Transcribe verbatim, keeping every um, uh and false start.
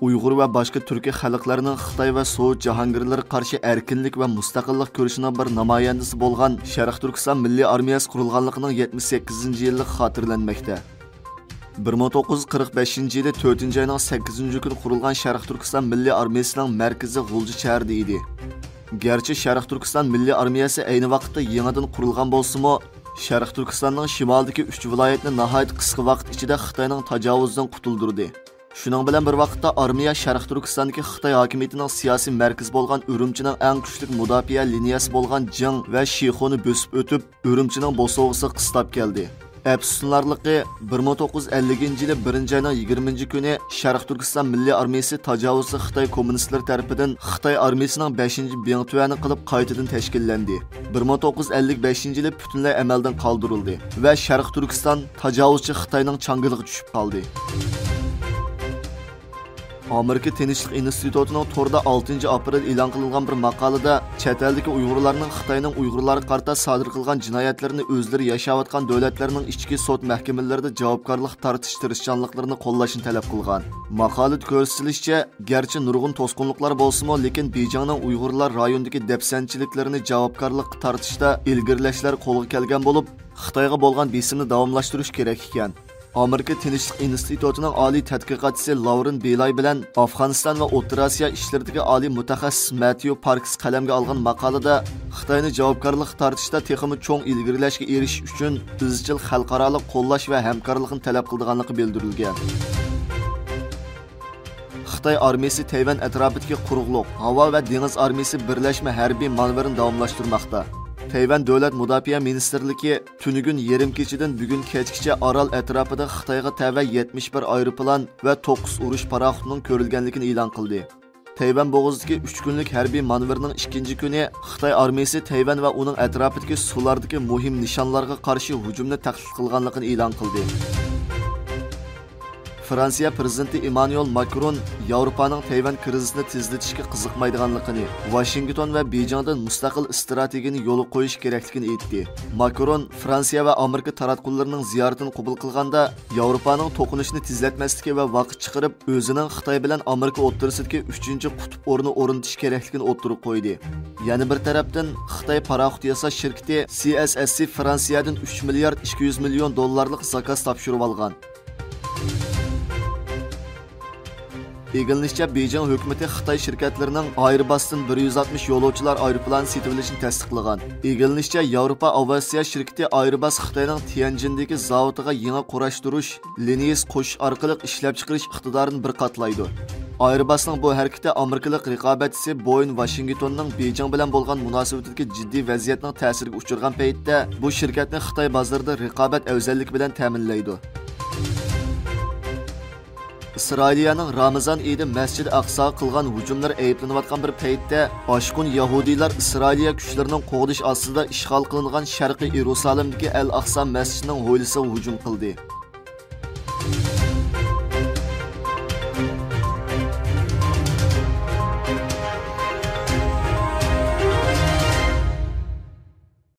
ئۇيغۇر ۋە باشقا تۈركىي خەلقلەرنىڭ خىتاي ۋە سوۋېت جاھانگىرلىرى قارشى ئەركىنلىك ۋە مۇستەقىللىق كۈرىشىنىڭ بىر نامايەندىسى بولغان شەرقىي تۈركىستان مىللىي ئارمىيەسى قۇرۇلغانلىقىنىڭ يەتمىش سەككىزىنچى يىللىقى خاتىرىلەنمەكتە. بىر مىڭ توققۇز يۈز قىرىق بەشىنچى يىلى تۆتىنچى ئاينىڭ سەككىزىنچى كۈنى قۇرۇلغان شەرقىي تۈركىستان مىللىي ئارمىيەسىنىڭ مەركىزى غۇلجا شەھىرىدە ئىدى. گەرچە شەرقىي تۈركىستان مىللىي ئارمىيەسى ئەينى ۋاقىتتا يېڭىدىن قۇرۇلغان بولسىمۇ، شەرقىي تۈركىستاننىڭ شىمالىدىكى ئۈچ ۋىلايەتنى ناھايىتى قىسقا ۋاقىت ئىچىدە خىتاينىڭ تاجاۋۇزىدىن قۇتۇلدۇردى. شۇنىڭ بىلەن بىر ۋاقىتتا، ئارمىيە شەرقىي تۈركىستاندىكى خىتاي ھاكىمىيىتىنىڭ سىياسىي مەركىزى بولغان ئۈرۈمچىنىڭ ئەڭ كۈچلۈك مۇداپىئە لىنىيەسى بولغان جىڭ ۋە شىخۇنى بۆسۈپ ئۆتۈپ، ئۈرۈمچىنىڭ بوسۇغىسىغا قىستاپ كەلدى. ئەپسۇسلىنارلىقى، بىر مىڭ توققۇز يۈز ئەللىكىنچى يىلى بىرىنچى ئاينىڭ يىگىرمىنچى كۈنى شەرقىي تۈركىستان مىللىي ئارمىيەسى تاجاۋۇزچى خىتاي كوممۇنىستلىرى تەرىپىدىن خىتاي ئارمىيىسىنىڭ بەشىنچى بىڭتۈەنى قىلىپ قايتىدىن تەشكىللەندى. بىر مىڭ توققۇز يۈز ئەللىك بەشىنچى يىلى پۈتۈنلەي ئەمەلدىن قالدۇرۇلدى ۋە شەرقىي تۈركىستان تاجاۋۇزچى خىتاينىڭ چاڭگىلىغا چۈشۈپ قالدى. ئامېرىكا تىنچلىق ئىنستىتۇتىنىڭ توردا ئالتىنچى ئاپرېل ئېلان قىلىنغان بىر ماقالىدە، چەت ئەلدىكى ئۇيغۇرلارنىڭ خىتاينىڭ ئۇيغۇرلارغا قارىتا سادىر قىلغان جىنايەتلىرىنى ئۆزلىرى ياشاۋاتقان دۆلەتلەرنىڭ ئىچكى سوت مەھكىمىلىرىدە جاۋابكارلىققا تارتىش تىرىشچانلىقلىرىنى قوللاشنى تەلەپ قىلغان. ماقالىدە كۆرسىتىلىشىچە، گەرچە نۇرغۇن توسقۇنلۇقلار بولسىمۇ، لېكىن بېيجىڭنىڭ ئۇيغۇرلار رايونىدىكى دەپسەندىچىلىكلىرىنى جاۋابكارلىققا تارتىشتا ئىلگىرىلەشلەر قولغا كەلگەن بولۇپ، خىتايغا بولغان بېسىمنى داۋاملاشتۇرۇش كېرەك ئىكەن. ئامېرىكا تىنچلىق ئىنستىتۇتىنىڭ ئالىي تەتقىقاتچىسى لاۋرېن بېلاي بىلەن ئافغانىستان ۋە ئوتتۇرا ئاسىيا ئىشلىرىدىكى ئالىي مۇتەخەسسىس مەتيۇ پاركس قەلەمگە ئالغان ماقالىدە، خىتاينى جاۋابكارلىققا تارتىشتا تېخىمۇ چوڭ ئىلگىرىلەشكە ئېرىشىش ئۈچۈن ئىزچىل خەلقئارالىق قوللاش ۋە ھەمكارلىقنى تەلەپ قىلىدىغانلىقى بىلدۈرۈلگەن. خىتاي ئارمىيىسى تەيۋەن ئەتراپىدىكى قۇرۇقلۇق، ھاۋا ۋە دېڭىز ئارمىيىسى بىرلەشمە ھەربىي مانېۋىرىنى داۋاملاشتۇرماقتا. تەيۋەن دۆلەت مۇداپىئە مىنىستىرلىكى تۈنۈگۈن يېرىم كېچىدىن بۈگۈن كەچكىچە ئارال ئەتراپىدا خىتايغا تەۋە يەتمىش بىر ئايروپىلان ۋە توققۇز ئۇرۇش پاراخوتىنىڭ كۆرۈلگەنلىكىنى ئېلان قىلدى. تەيۋەن بوغۇزىدىكى ئۈچ كۈنلۈك ھەربىي مانېۋىرنىڭ ئىككىنچى كۈنى خىتاي ئارمىيىسى تەيۋەن ۋە ئۇنىڭ ئەتراپىدىكى سۇلاردىكى مۇھىم نىشانلارغا قارشى ھۇجۇمنى تەھدىت قىلغانلىقىنى ئېلان قىلدى. فرانسىيە پىرېزىدېنتى ئېممانۇئېل ماكرون ياۋروپانىڭ تەيۋەن كىرىزىسىنى تېزلىتىشكە قىزىقمايدىغانلىقىنى، ۋاشىنگتون ۋە بېيجىڭدىن مۇستەقىل ئىستراتېگىيىنى يولغا قويۇش كېرەكلىكىنى ئېيتتى. ماكرون فرانسىيە ۋە ئامېرىكا تاراتقۇلىرىنىڭ زىيارىتىنى قوبۇل قىلغاندا، ياۋروپانىڭ توقۇنۇشىنى تېزلەتمەسلىكى ۋە ۋاقىت چىقىرىپ، ئۆزىنىڭ خىتاي بىلەن ئامېرىكا ئوتتۇرىسىدىكى ئۈچىنچى قۇتۇپ ئورنى ئورنىتىش كېرەكلىكىنى ئوتتۇرىغا قويدى. يەنە بىر تەرەپتىن، خىتاي پاراخوت ياساش شىركىتى سى ئېس ئېس سى فرانسىيەدىن ئۈچ مىليارد ئىككى يۈز مىليون دوللارلىق زاكاز تاپشۇرۇۋالغان. ئىگىلىنىشىچە، بېيجىڭ ھۆكۈمىتى خىتاي شىركەتلىرىنىڭ ئايرباستىن بىر يۈز ئاتمىش يولۇچىلار ئايروپىلانى سېتىۋېلىشنى تەستىقلىغان. ئىگىلىنىشىچە، ياۋروپا ئاۋىئاتسىيە شىركىتى ئايرباس خىتاينىڭ تيەنجىندىكى زاۋۇتىغا يېڭى قۇراشتۇرۇش لىنىيىسى قوشۇش ئارقىلىق ئىشلەپچىقىرىش ئىقتىدارىنى بىر قاتلايدۇ. ئايرباسنىڭ بۇ ھەرىكىتى ئامېرىكىلىق رىقابەتچىسى بويىن ۋاشىنگتوننىڭ بېيجىڭ بىلەن بولغان مۇناسىۋىتىدىكى جىددىي ۋەزىيەتنىڭ تەسىرىگە ئۇچرىغان پەيتتە، بۇ شىركەتنى خىتاي بازىرىدا رىقابەت ئەۋزەللىكى بىلەن تەمىنلەيدۇ. ئىسرائىلىيەنىڭ رامىزان ئېيىدا مەسچىدى ئەقساغا قىلغان ھۇجۇملىرى ئەيىبلىنىۋاتقان بىر پەيتتە، ئاشقۇن يەھۇدىيلار ئىسرائىلىيە كۈچلىرىنىڭ قوغدىشى ئاستىدا ئىشغال قىلىنغان شەرقىي ئىيرۇسالىمدىكى ئەل ئەقسا مەسچىتىنىڭ ھويلىسىغا ھۇجۇم قىلدى.